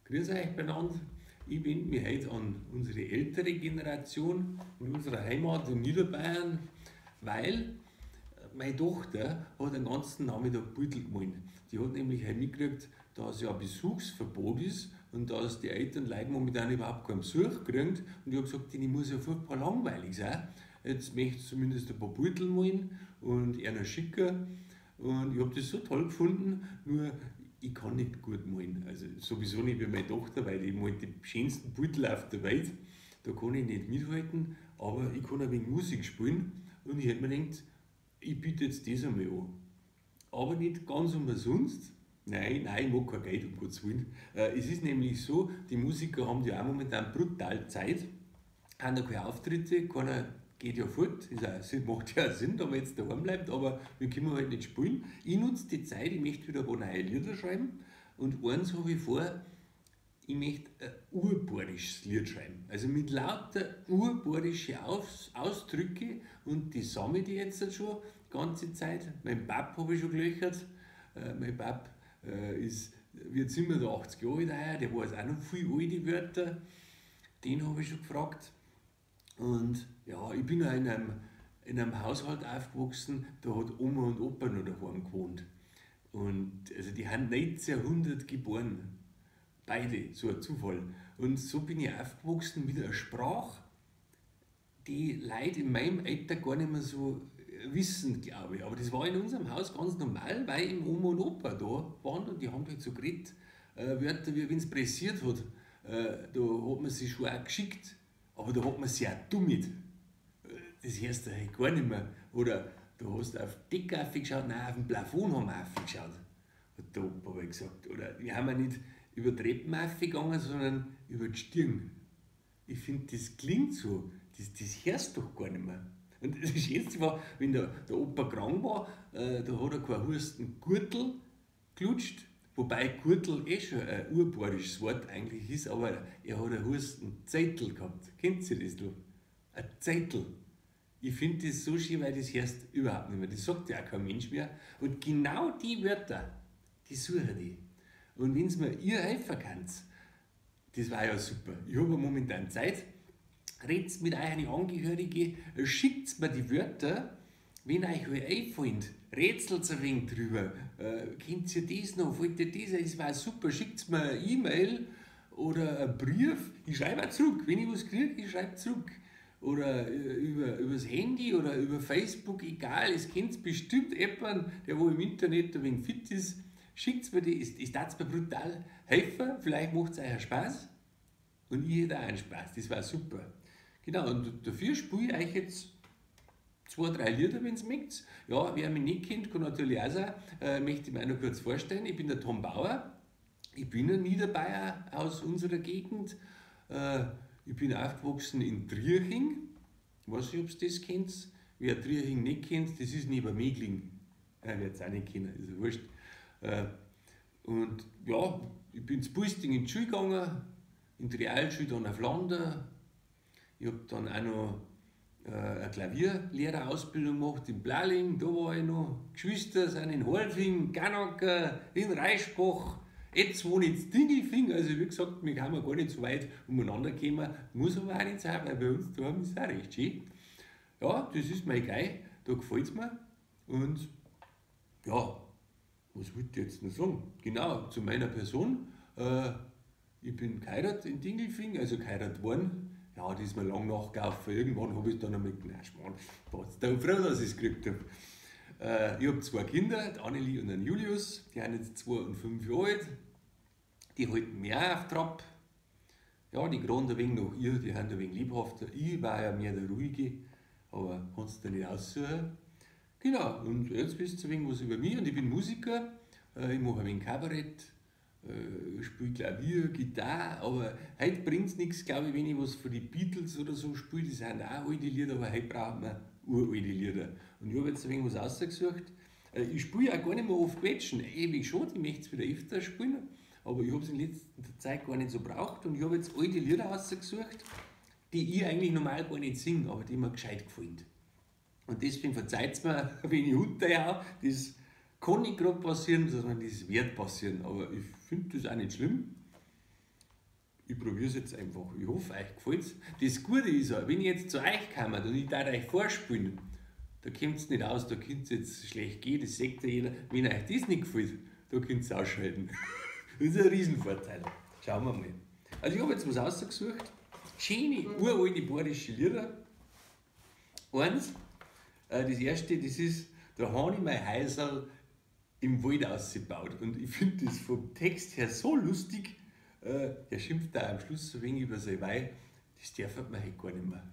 Grüß euch beieinander. Ich wende mich heute an unsere ältere Generation in unserer Heimat in Niederbayern, weil meine Tochter hat den ganzen Nachmittag Beutel gemalt. Die hat nämlich heute mitgekriegt, dass ja Besuchsverbot ist und dass die Eltern Leute momentan überhaupt keinen Besuch kriegen. Und ich habe gesagt, denen muss ja furchtbar langweilig sein. Jetzt möchte ich zumindest ein paar Beutel malen und einer schicken. Und ich habe das so toll gefunden, nur ich kann nicht gut malen. Also sowieso nicht wie meine Tochter, weil die malt die schönsten Beutel auf der Welt. Da kann ich nicht mithalten, aber ich kann ein wenig Musik spielen. Und ich hätte mir gedacht, ich biete jetzt das einmal an. Aber nicht ganz umsonst. Nein, nein, ich mag kein Geld, um Gottes Willen. Es ist nämlich so, die Musiker haben ja auch momentan brutal Zeit, haben ja keine Auftritte, keiner geht ja fort, ist auch, macht ja auch Sinn, da man jetzt daheim bleibt, aber wir können halt nicht spielen. Ich nutze die Zeit, ich möchte wieder ein paar neue Lieder schreiben und eins habe ich vor, ich möchte ein urbayerisches Lied schreiben. Also mit lauter urbayerischen Ausdrücke und die sammle ich jetzt schon die ganze Zeit. Mein Pap habe ich schon gelöchert. Mein Pap wird 87 Jahre alt heuer, der weiß auch noch viele alte Wörter. Den habe ich schon gefragt. Und ja, ich bin auch in einem Haushalt aufgewachsen, da hat Oma und Opa noch daheim gewohnt. Und also die haben 1900 geboren. Beide, so ein Zufall. Und so bin ich aufgewachsen mit einer Sprache, die Leute in meinem Alter gar nicht mehr so wissen, glaube ich. Aber das war in unserem Haus ganz normal, weil eben Oma und Opa da waren und die haben halt so geredet, Wörter, wie wenn es pressiert hat. Da hat man sich schon auch geschickt, aber da hat man sich auch dummit. Das hörst du halt gar nicht mehr. Oder da hast du auf die Decke geschaut, nein, auf den Plafond haben wir aufgeschaut, hat der Opa mal gesagt. Oder wir haben ja nicht über Treppen aufgegangen, sondern über die Stirn. Ich finde, das klingt so, das hörst du doch gar nicht mehr. Und das Schönste war, wenn der Opa krank war, da hat er keinen Hustengürtel gelutscht, wobei Gürtel eh schon ein urbayerisches Wort eigentlich ist, aber er hat einen Hustenzettel gehabt. Kennt ihr das noch? Ein Zettel. Ich finde das so schön, weil das hörst überhaupt nicht mehr. Das sagt ja auch kein Mensch mehr. Und genau die Wörter, die suche ich. Und wenn's mir ihr helfen könnt, das war ja super. Ich habe ja momentan Zeit. Red's mit euren Angehörigen, schickt mir die Wörter, wenn euch was einfällt, rätselt ein wenig drüber. Kennt ihr das noch? Fällt dir das ein? Das war super. Schickt mir eine E-Mail oder einen Brief. Ich schreibe auch zurück. Wenn ich was kriege, ich schreibe zurück. Oder übers Handy oder über Facebook, egal. Es kennt bestimmt jemanden, der wo im Internet ein wenig fit ist. Schickt's mir die, es tat's mir brutal helfen, vielleicht macht's euch Spaß und ich hätte auch einen Spaß, das war super. Genau, und dafür spiele ich euch jetzt 2, 3 Lieder, wenn's mögt. Ja, wer mich nicht kennt, kann natürlich auch sein, möchte ich mir auch noch kurz vorstellen. Ich bin der Tom Bauer, ich bin ein Niederbayer aus unserer Gegend. Ich bin aufgewachsen in Trieching, ich weiß nicht, ob's das kennt. Wer Trieching nicht kennt, das ist neben Megling. Ja, wird's auch nicht kennen, ist ja wurscht. Und ja, ich bin zu Pulsting in die Schule gegangen, in die Realschule dann auf Lander. Ich hab dann auch noch eine Klavierlehrerausbildung gemacht in Plaling, da war ich noch. Geschwister sind in Harlfing, Ganacker, in Reischbach. Jetzt wohne ich in Dingelfing, also wie gesagt, wir haben gar nicht so weit umeinander gekommen. Muss aber auch nicht sein, weil bei uns daheim ist es auch recht schön. Ja, das ist mein Geil, da gefällt's mir. Und ja, was wollte ich jetzt noch sagen? Genau, zu meiner Person. Ich bin geheiratet in Dingelfing, also geheiratet worden. Ja, das ist mir lang nachgelaufen. Irgendwann hab ich dann einmal gedacht, nein, Schmarrn, war's da froh, dass ich's gekriegt hab. Ich hab 2 Kinder, die Annelie und den Julius. Die sind jetzt 2 und 5 Jahre alt. Die halten mich auch auf Trab. Ja, die grauen ein wenig nach ihr, die sind ein wenig lebhafter. Ich war ja mehr der Ruhige, aber kannst du nicht aussuchen. Genau, und jetzt wisst ihr ein wenig was über mich und ich bin Musiker, ich mache ein wenig Kabarett, spiele Klavier, Gitarre, aber heute bringt's nix, glaub ich, wenn ich was von den Beatles oder so spiele, das sind auch alte Lieder, aber heute braucht man uralte Lieder. Und ich hab jetzt ein wenig was rausgesucht. Ich spiele auch gar nicht mehr oft Quetschen, ewig schon, ich möchte es wieder öfter spielen, aber ich hab's in letzter Zeit gar nicht so gebraucht und ich hab jetzt alte Lieder rausgesucht, die ich eigentlich normal gar nicht singe, aber die mir gescheit gefallen. Und deswegen verzeiht's mir, wenn ich runterhau, das kann nicht grad passieren, sondern das wird passieren. Aber ich find das auch nicht schlimm. Ich probiere es jetzt einfach. Ich hoffe, euch gefällt es. Das Gute ist ja, wenn ich jetzt zu euch komme und ich darf euch vorspielen, da kommt es nicht aus, da könnt es jetzt schlecht gehen, das sagt ja jeder. Wenn euch das nicht gefällt, da könnt ihr es ausschalten. Das ist ein Riesenvorteil. Schauen wir mal. Also ich habe jetzt was rausgesucht. Schöne, uralte bayerische Lieder. Eins, das erste, das ist, da habe ich mein Häuserl im Wald ausgebaut. Und ich finde das vom Text her so lustig. Der schimpft da am Schluss so wenig über sein Weih. Das darf man halt gar nicht mehr.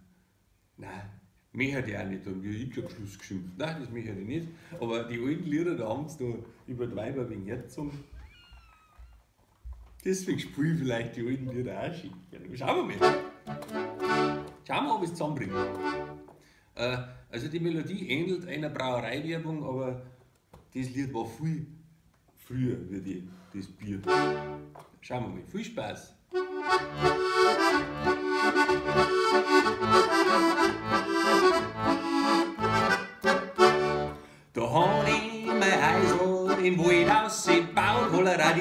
Nein, möchte ich auch nicht. Da habe ich am Schluss geschimpft. Nein, das möchte ich nicht. Aber die alten Lieder, da haben sie noch über die Weiber wegen hergezogen. Deswegen spiele ich vielleicht die alten Lieder auch schön. Schauen wir mal. Schauen wir, ob ich es zusammenbringe. Also die Melodie ähnelt einer Brauereiwerbung, aber das Lied war viel früher wie das Bier. Schauen wir mal. Viel Spaß! Da hab ich mein Häusl im Wald ausgebaut, hollerei,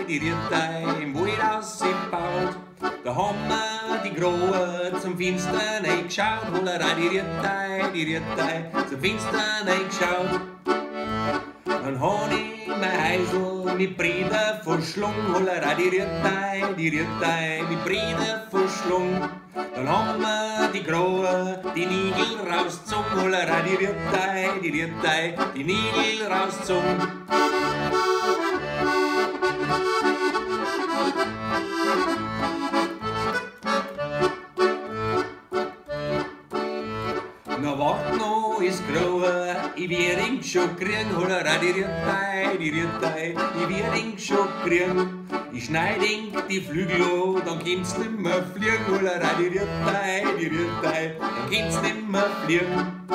die Riertei, im Wald ausgebaut. Da haben wir die Grohe zum Fenster reingeschaut, hollerei, die Riertei, zum Fenster reingeschaut. Dann hab ich mein Häusl mit Breder verschlungen, hollerei, die Riertei, mit Breder verschlungen. Dann haben wir die Grohe, die Nigel rausgezogen, hollerei, die Riertei, die Nigel rausgezogen. Na wart noch, ist Grohe, ich werd ihn schon kriegen, hollerei, die Riertei, ich werd ihn schon kriegen. Ich schneid ihn die Flügel an, dann kann's nimmer fliegen, hollerei, die Riertei, dann kann's nimmer fliegen.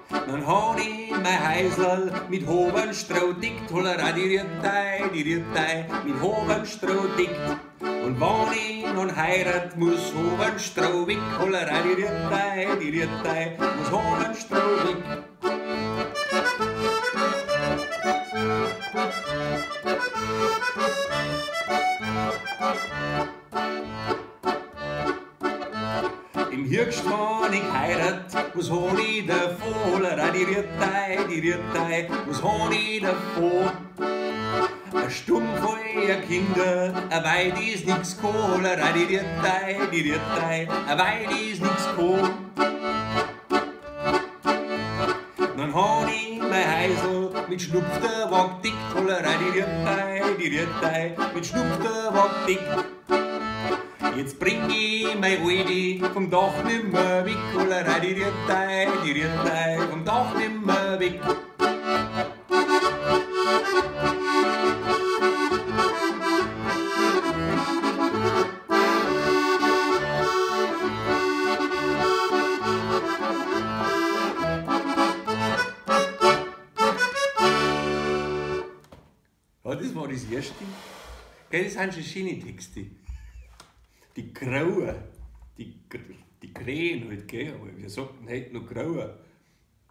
Dann hab ich mein Häusl mit Hobenstroh dickt, hollerei, die Riertei, mit Hobenstroh dickt. Und wenn ich nun heirat, muss Hobenstroh weg, hollerei, die Riertei, muss Hobenstroh weg. Im Herbst, wenn ich heirat, was hol ich davon? Hollerei, die Riertei, was hol ich davon? Ein Stumm voller Kinder, ein weit ist nix gekommen. Hollerei, die Riertei, ein weit ist nix gekommen. Dann hab ich mein Häusl mit Schnupftabak dickt, hollerei, die Riertei, mit Schnupftabak dickt. Jetzt bring ich mein Alte vom Dach nimmer weg, hollerei, die Riertei, vom Dach nimmer weg. Ja, das war das Erste. Gell, das sind schon schöne Texte. Die Grauen, die Krähen halt, gell, aber wir sagten heute noch Grauen.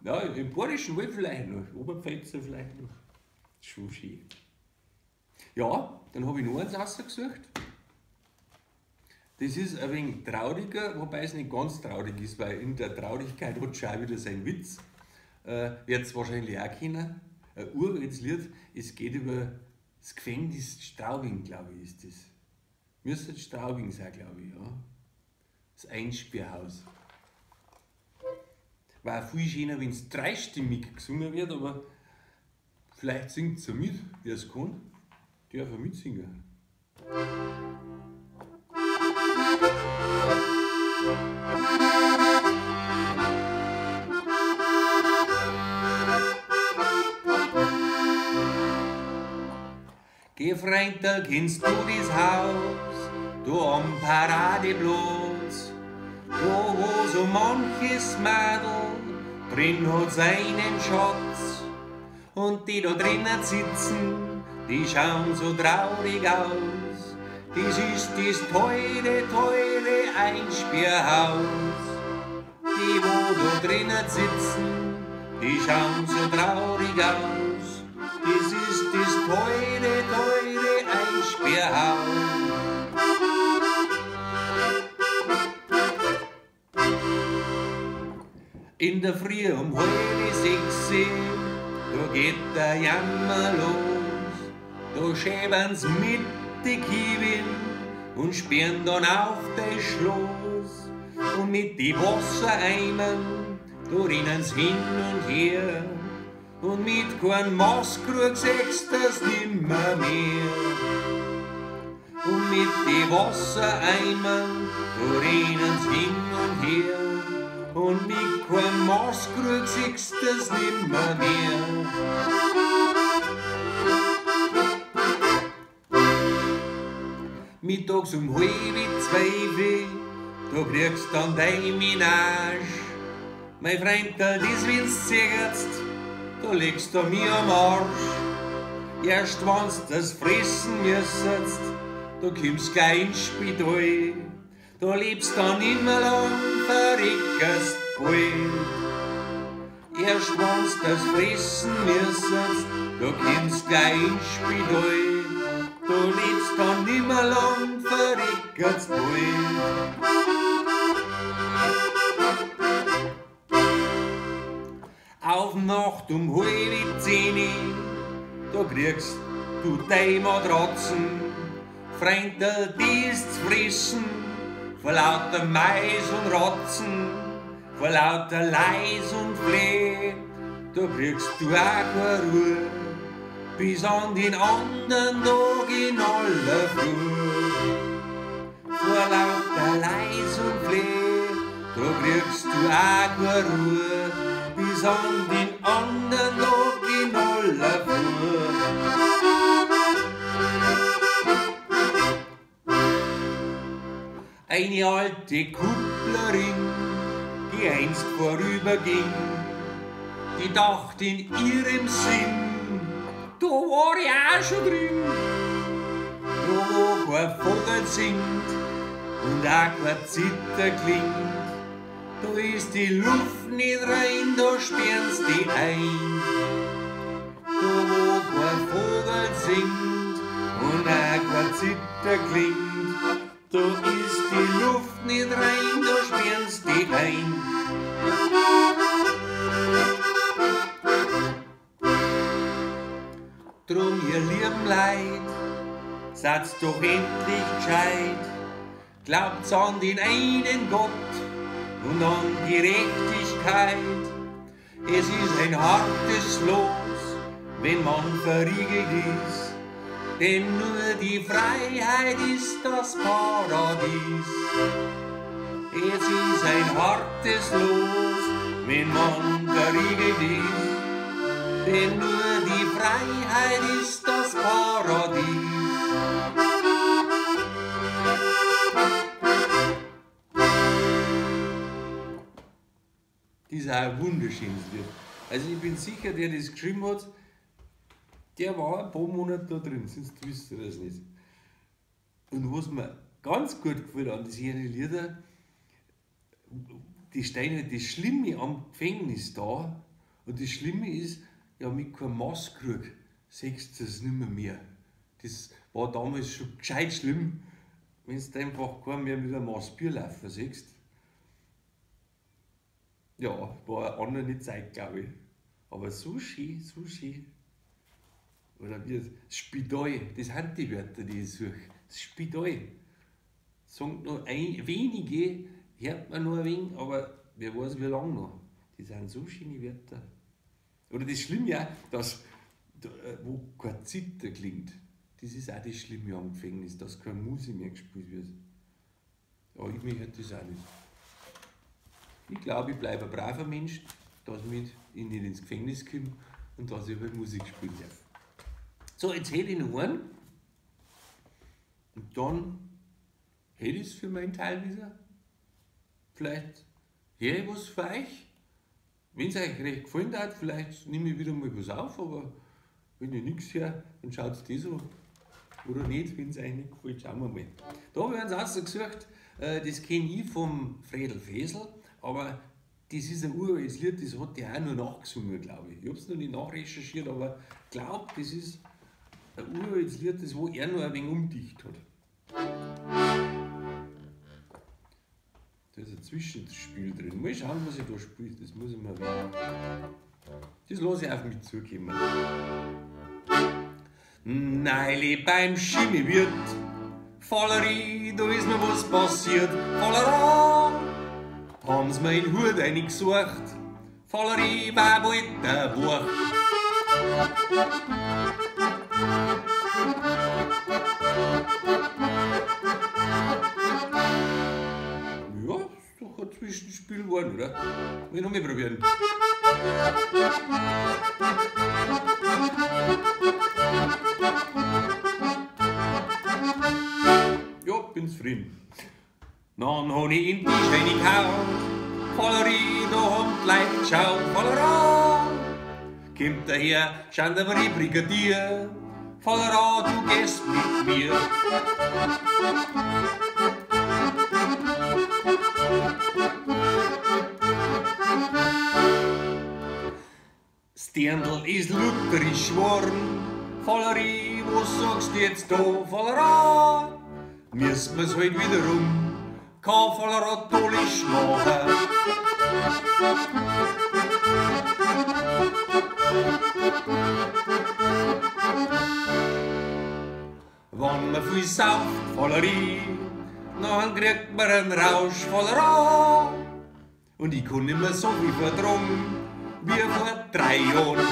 Ja, im Bayerischen Wald vielleicht noch, Oberpfälzer vielleicht noch. Schon schön. Ja, dann habe ich noch eins rausgesucht. Das ist ein wenig trauriger, wobei es nicht ganz traurig ist, weil in der Traurigkeit hat schon auch wieder seinen Witz. Wird es wahrscheinlich auch kennen. Ein uraltes Lied, es geht über das Gefängnis Straubing, glaube ich, ist das. Müsste Straubing sein, glaube ich, ja. Das Einsperrhaus. War viel schöner, wenn es dreistimmig gesungen wird, aber vielleicht singt es ja mit, wer es kann, darf er mitsingen. Geh Freund, da kennst du das Haus, da am Paradeplatz, da wo so manches Madel drin hat seinen Schatz. Und die da drinnen sitzen, die schauen so traurig aus. Das ist das teure, teure Einsperrhaus. Die, wo da drinnen sitzen, die schauen so traurig aus. Das ist das teure, teure Einsperrhaus. In der Früh um 5:30, da geht der Jammer los. Da schäben's mit die Kiwin und sperren dann auf das Schloss. Und mit die Wassereimern, da rennen's hin und her. Und mit kein Maßkrug siehst du's nimmer mehr. Und mit die Wassereimern, da rennen's hin und her. Und mit kein Maßkrug siehst du's nimmer mehr. Mittags um 11:30, da kriegst dann dein Menage. Mein Freund, das wenn's ziegerst, da legst du mir am Arsch. Erst wenn's das fressen müsstest, da kommst gleich ins Spital. Da lebst dann immer lang, verreckest bald. Erst wenn's das fressen müsstest, da kommst gleich ins Spital. Da lebst dann nimmer lang, verreckest bald. Auf Nacht um 9:30, da kriegst du deine Matratzen. Freundl, die ist zu fressen, vor lauter Mais und Ratzen, vor lauter Leis und Flee. Da kriegst du auch keine Ruhe, bis an den anderen Tag in aller Früh. Vor lauter Leis und Flee, da kriegst du auch keine Ruhe, bis an den anderen Tag in aller Früh. Eine alte Kupplerin, die einst vorüberging, die dacht in ihrem Sinn, da war ich auch schon drin. Da wo kein Vogel singt und auch kein Zither klingt, da ist die Luft nicht rein, da sperren's die ein. Da wo kein Vogel singt und auch kein Zither klingt, da ist die Luft nicht rein, da sperren's die ein. Drum, ihr lieben Leid, seid's doch endlich gescheit, glaubt's an den einen Gott und an Gerechtigkeit. Es ist ein hartes Los, wenn man verriegelt ist, denn nur die Freiheit ist das Paradies. Es ist ein hartes Los, wenn man verriegelt ist, denn nur die Freiheit ist das Paradies. Das ist auch ein wunderschönes Lied. Also ich bin sicher, der das geschrieben hat, der war ein paar Monate da drin, sonst wisst ihr das nicht. Und was mir ganz gut gefällt an diesen Liedern, die stehen halt das Schlimme am Gefängnis da. Und das Schlimme ist, ja, mit keinem Maßkrug siehst du das nimmer mehr. Das war damals schon gescheit schlimm, wenn du einfach keinen mehr mit einem Maß Bier laufen siehst. Ja, war eine andere Zeit, glaube ich. Aber so schön, so schön. Oder wie das Spital, das sind die Wörter, die ich suche. Das Spital. Sagen noch wenige, hört man noch ein wenig, aber wer weiß, wie lange noch. Das sind so schöne Wörter. Oder das Schlimme auch, dass, wo kein Zither klingt. Das ist auch das Schlimme am Gefängnis, dass keine Musik mehr gespielt wird. Aber ich möchte das auch nicht. Ich glaube, ich bleibe ein braver Mensch, dass ich nicht ins Gefängnis komme und dass ich halt Musik spielen darf. So, jetzt hätte ich noch einen. Und dann hätte ich es für meinen Teil wieder. Vielleicht höre ich was für euch. Wenn es euch recht gefallen hat, vielleicht nehme ich wieder mal was auf, aber wenn ich nichts höre, dann schaut es das an. Oder nicht, wenn es euch nicht gefällt, schauen wir mal. Da habe ich uns ausgesucht, das kenne ich vom Fredl Fesl, aber das ist ein uraltes Lied, das hat der auch nur nachgesungen, glaube ich. Ich habe es noch nicht nachrecherchiert, aber ich glaube, das ist ein uraltes Lied, das wo er noch ein wenig umdicht hat. Da ist ein Zwischenspiel drin. Mal schauen, was ich da spiele. Das muss ich mal. Das lasse ich auf mich zukommen. Neili beim Schimmiwirt, Fallerie, da ist mir was passiert. Fallerei, haben's mir in Hut eingesucht. Fallerie war bald der Buch. Ja, ist doch ein Zwischenspiel geworden, oder? Will ich noch mal probieren. Ja, bin zufrieden. Dann hab ich in die Scheine gehauen, Fallerie, da haben die Leute geschaut, Fallerei. Kommt daher, Gendarmerie, Brigadier, Fallerei, du gehst mit mir. Dirndl ist lutherisch geworden, Fallerie, was sagst du jetzt da, Fallerei? Müssen wir's halt wiederum, kein Fallerei tollisch machen. Wenn man viel sauft, Fallerie, dann kriegt man einen Rausch, Fallerei. Und ich kann nimmer so viel vertragen wie vor 3 Jahren.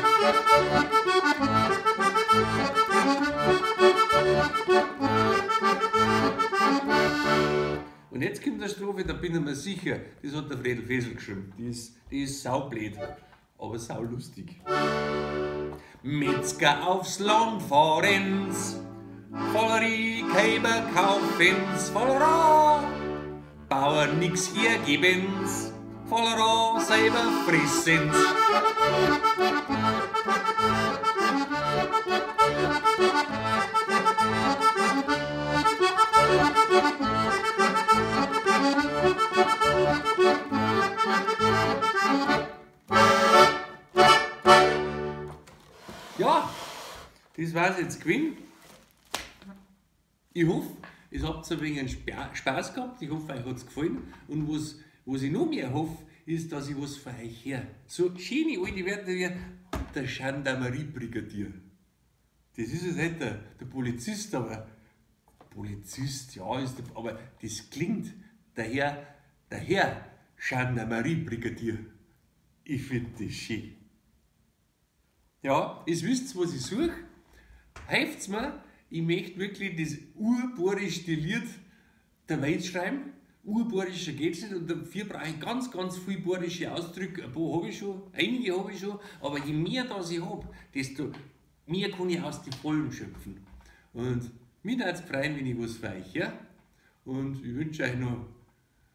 Und jetzt kommt eine Strophe, da bin ich mir sicher, das hat der Fredl Fesl geschrieben. Die ist saublöd, aber saulustig. Metzger aufs Land fahren's, Fallerie, Kälber kaufen's, Fallerei, Bauer nix hergeben's, Fallerei, selber fressen's. Ja, das war's jetzt gewesen. Ich hoffe, es habt ein wenig Spaß gehabt. Ich hoffe, euch hat's gefallen. Und was ich noch mehr hoffe, ist, dass ich was von euch höre. So schöne alte Wörter wie der Gendarmerie-Brigadier. Das ist es nicht der Polizist, aber Polizist, ja, ist der, aber das klingt der Herr Gendarmerie-Brigadier. Ich find das schön. Ja, ihr wisst, was ich suche. Helft's mir, ich möchte wirklich das urbairischste Lied der Welt schreiben. Urbayerischer geht's nicht und dafür brauche ich ganz, ganz viel bayerische Ausdrücke. Ein paar habe ich schon, einige habe ich schon, aber je mehr das ich hab, desto mehr kann ich aus den Vollen schöpfen. Und mich würde es freuen, wenn ich was für euch höre. Und ich wünsche euch noch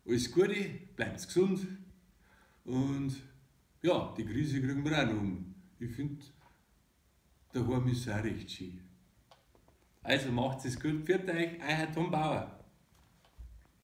alles Gute, bleibt gesund und ja, die Krise kriegen wir auch noch um. Ich finde, daheim ist es auch recht schön. Also macht's es gut, pfiat euch, euer Tom Bauer.